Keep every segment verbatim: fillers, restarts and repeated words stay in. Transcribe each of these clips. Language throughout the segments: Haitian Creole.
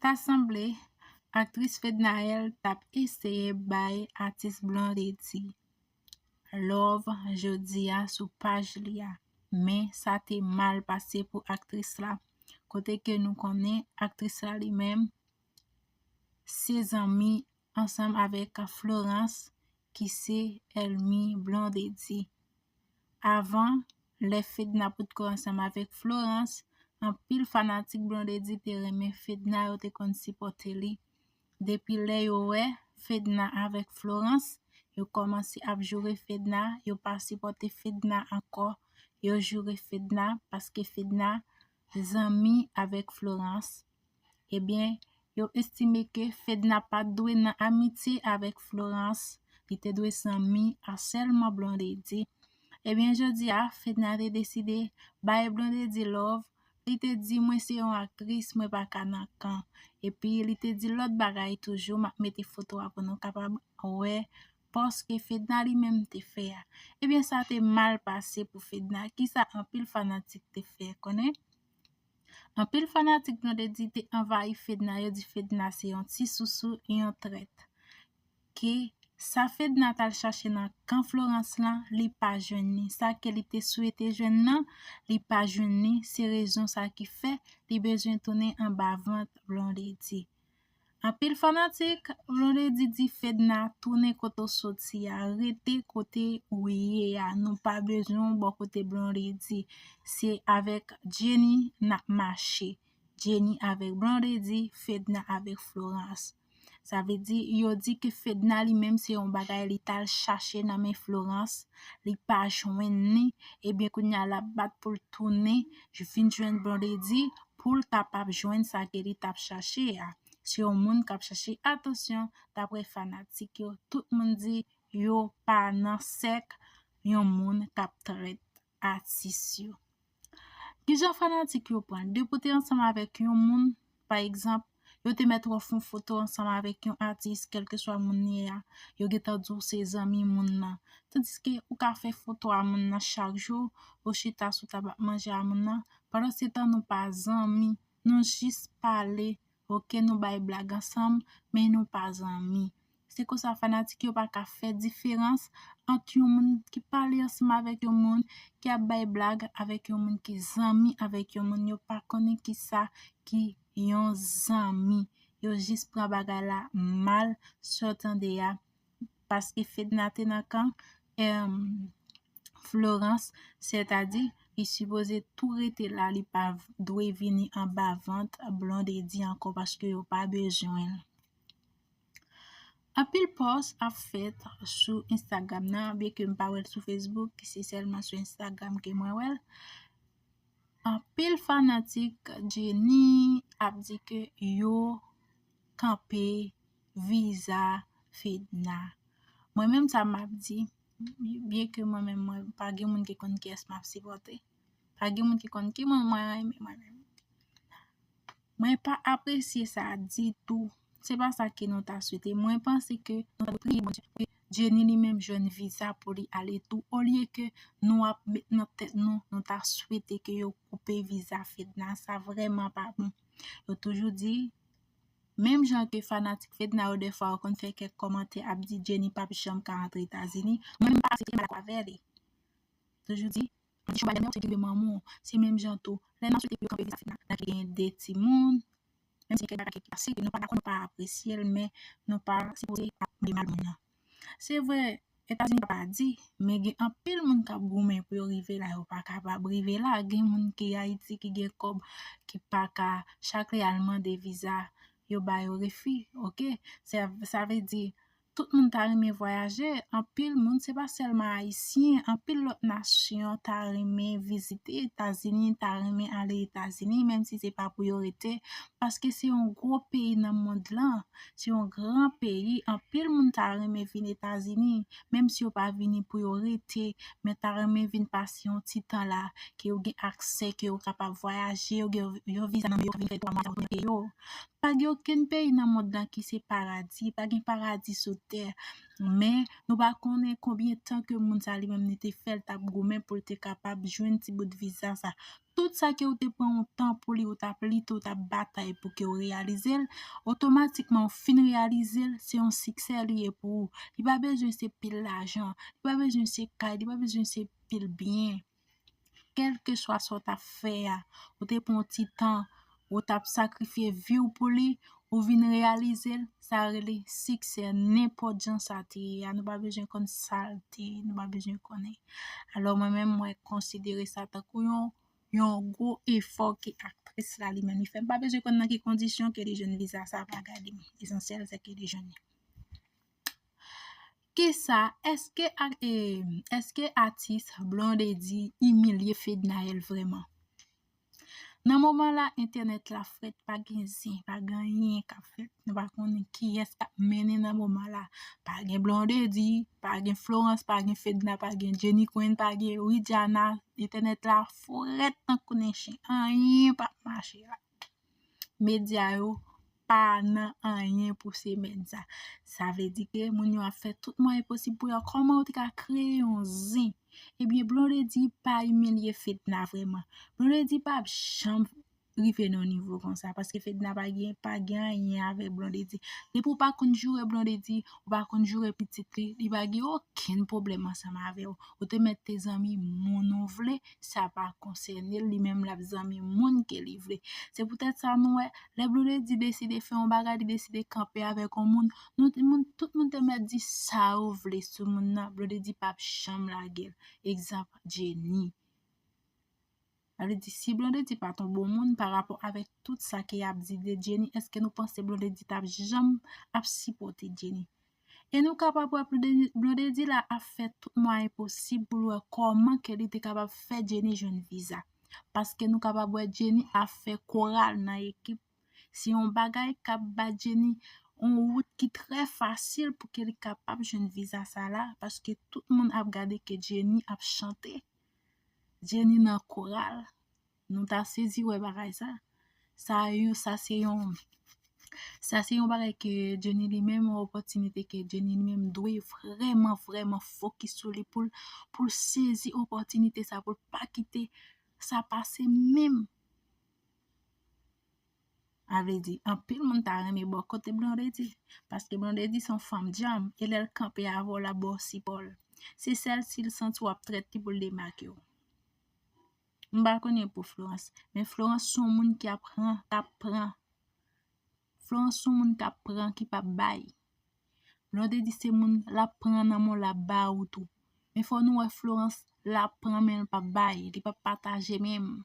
Ta sanble aktris Fednaelle t ap eseye bay atis Blondedy love jodi a sou paj li a, men sa te mal pase pou aktris la, kote ke nou konnen aktris la li menm se zanmi ansanm avèk Florence ki se ènmi Blondedy. Avan, lè Fedna potko ansanm avèk Florence, anpil fanatik Blondedy te renmen Fedna, yo te konn sipòte li. Depi lè yo wè Fedna avèk Florence, yo kòmanse ap joure Fedna, yo pa sipòte Fedna ankò, yo joure Fedna paske Fedna zanmi avèk Florence. Ebyen, yo estime ke Fedna pa t dwe nan amitye avèk Florence, li te dwe zanmi a sèlman Blondedy. Ebyen, jodi a, Fedna te deside bay Blondedy love, li te di, mwen se yon aktris, mwen pa ka nan kan. Epi, li te di lòt bagay toujou, m ap mete foto a pou nou kapab wè pòs ke Fedna li menm te fè a. Ebyen, sa te mal pase pou Fedna. Kisa anpil fanatik te fè konnen? Anpil fanatik Blondedy te anvayi Fedna, yo di Fedna se yon ti sousou, yon trèt. Ke sa Fedna t al chache nan kan Florence lan, li pa jwenn li. Sa ke li te swete jwenn nan, li pa jwenn li. Se rezon sa ki fè li bezwen tounen anba vant Blondedy. Anpil fanatik Blondedy di Fedna tounen kote w soti a, rete kote ou ye a. Nou pa bezwen w bò kote Blondedy. Se avèk Jenny n ap mache. Jenny avèk Blondedy, Fedna avèk Florence. Sa vle di, yo di ke Fedna li menm se yon bagay li t al chache nan men Florence, li pa jwenn li, ebyen kounye a l ap bat pou l tounen, vin jwenn Blondedy, pou l kapab jwenn sa ke li t ap chache a. Se yon moun k ap chache atansyon, daprè fanatik yo, tout moun di yo pa nan sèk yon moun k ap trèt atis yo. Kijan fanatik yo pran l? Depi w te ansanm avèk yon moun, pa egzanp, yo te mèt w ap fè yon foto ansanm avèk yon atis, kèlkeswa moun li ye a, yo gentan di w se zanmi moun nan. Tandiske ou ka fè foto a moun nan chak jou, ou chita sou tab ap manje a moun nan, pandansetan nou pa zanmi, nou jis pale, oke, nou bay blag ansanm, men nou pa zanmi. Se konsa fanatik yo pa ka fè diferans ant yon moun ki pale ansanm avèk yon moun, ki ap bay blag avèk yon moun, ki zanmi avèk yon moun, yo pa konnen kisa ki yon zanmi. Yo jis pran bagay la mal, sa w tande a, paske Fedna te nan kan, em, Florence, sètadi, li sipoze tou rete la, li pa dwe vini anba vant Blondedy ankò paske yo pa bezwen l. Anpil pòs ap fèt sou Instagram nan, byenke m pa wè l sou Facebook, se sèlman sou Instagram ke mwen wè l. Anpil fanatik Jenny ap di ke yo kanpe viza Fedna. Mwen menm sa m ap di, byenke mwen menm mwen pa gen moun ki konn kiyès m ap sipòte. Pa gen moun ki konn ki moun mwen renmen mwen menm. Mwen pa apresye sa ditou. Se pa sa ke nou ta swete. Mwen panse ke nou ta dwe priye Bondye pou ke Jenny li menm jwenn viza pou li ale tou. Olye ke nou ap met nan tèt nou, nou ta swete ke yo koupe viza Fedna. Sa vrèman pa bon. Yo toujou di, menm jan ke fanatik Fedna yo dèfwa yo konn fè kèk kòmantè ap di Jenny p ap janm ka rantre Etazini, mwen menm m pa aksepte m pa dakò avè li. Toujou di, anti chonbadè men ou se ki dwe manman w. Se menm jan tou. Lè n ap swete pou yo kanpe viza Fedna, n ap genyen de timoun. Menm si gen kèk bagay ki pase, ke nou pa dakò, nou pa apresye l, men nou pa sipoze ap mande mal moun nan. Se vre, Etazini pa di, men gen anpil moun k ap goumen pou yo rive la, yo pa kapab rive la. Gen moun ki Ayiti, ki gen kòb, ki pa ka, chak lè y al mande viza, yo ba yo refi, oke? Sa, sa vle di, tout moun ta renmen vwayaje, anpil moun, se pa sèlman Ayisyen, anpil lòt nasyon ta renmen vizite Etazini, ta renmen ale Etazini, menm si se pa pou yo rete, paske se yon gwo peyi nan mond lan, se yon gran peyi, anpil moun ta renmen vin Etazini, menm si yo pa vini pou yo rete, men ta renmen vin pase yon ti tan la, ke yo gen aksè, ke yo kapab vwayaje, yo gen yon viza nan men yo, vin fè twa mwa, sa yo tounen peyi yo. Pa gen okenn peyi nan mond lan ki se paradi, pa gen paradi sou tè. Men, nou pa konnen konbyen tan ke moun sa li menm li te fè l t ap goumen pou l te kapab jwenn ti bout viza sa. Tout sa ke ou te pran yon tan pou li, ou t ap lite, ou t ap batay pou ke ou reyalize l, otomatikman ou fin reyalize l, se yon siksè li ye pou ou. Li pa bezwen se pil lajan, li pa bezwen se kay, li pa bezwen se pil byen. Kèlkeswa sa w t ap fè a, ou te pran yon ti tan, ou t ap sakrifye vi w pou li, ou vin reyalize l, sa rele siksè, nenpòt jan sa te ye a. Nou pa bezwen konn sa l te ye, nou pa bezwen konnen. Alò, mwen menm, mwen konsidere sa tankou yon, yon gwo efò ke aktris la li menm li fè. M pa bezwen konn nan ki kondisyon ke li jwenn viza sa, pa gade m. Lesansyèl, se ke li jwenn li. Kisa, èske, a- e, èske atis Blondedy imilye Fednaelle vrèman? Nan moman la, entènèt la frèt, pa gen zen, pa gen anyen k ap fèt. Nou pa konnen kiyès k ap mennen nan moman la. Pa gen Blondedy, pa gen Florence, pa gen Fedna, pa gen Jenny Queen, pa gen Widiana. Entènèt la frèt tankou nen chen. Anyen p ap mache la. Medya yo pa nan anyen pou semèn sa. Sa vle di ke moun yo ap fè tout mwayen posib pou yo. Kòman yo te ka kreye yon zen? Ebyen, Blondedy pa imilye Fedna vrèman. Blondedy p ap janm rive nan nivo konsa, paske Fedna pa gen, pa gen anyen avèk Blondedy. Depi w pa konn joure Blondedy, ou pa konn joure pitit li, li pa gen okenn pwoblèm ansanm avè w. Ou te mèt te zanmi moun ou vle, sa pa konsène l, li menm l ap zanmi moun ke li vle. Se poutèt sa nou wè, lè Blondedy deside fè yon bagay, li deside kanpe avèk yon moun, nou, moun, tout moun te mèt di sa yo vle sou moun nan, Blondedy p ap janm lage l. Egzanp, Jenny. Sa vle di, si Blondedy pa t yon bon moun pa rapò avèk tout sa ke y ap di de Jenny, èske nou panse Blondedy t ap janm ap sipòte Jenny? E nou kapab wè Blondedy, Blondedy la ap fè tout mwayen posib pou l wè kòman ke li te kapab fè Jenny jwenn viza. Paske nou kapab wè Jenny ap fè koral nan ekip. Se yon bagay k ap ba Jenny yon wout ki trè fasil pou ke li kapab jwenn viza sa la, paske tout moun ap gade ke Jenny ap chante. Jenny nan koral. Nou ta sezi wè bagay sa. Sa yon, sa se yon, sa se yon bagay ke Jenny li menm, yon opòtinite ke Jenny li menm dwe vrèman, vrèman fokis sou li pou l, pou l sezi opòtinite sa, pou l pa kite sa pase menm. Sa vle di, anpil moun ta renmen bò kote Blondedy, paske Blondedy se yon fanm djanm, e lè l kanpe avè w, l ap ba w sipò l. Se sèl si l santi w ap trèt li pou l demake w. M pa konnen pou Florence, men Florence se yon moun ki ap pran, k ap pran. Florence se yon moun k ap pran, ki p ap bay. Blondedy se moun l ap pran nan men w, l ap ba ou tou. Men fò nou wè Florence, l ap pran men l p ap bay, li p ap pataje menm.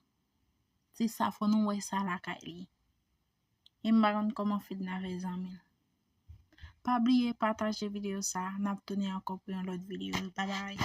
Se sa, fò nou wè sa lakay li. E m pa konn kòman Fedna fè zanmi l. Pa bliye pataje videyo sa, n ap tounen ankò pou yon lòt videyo. Babay.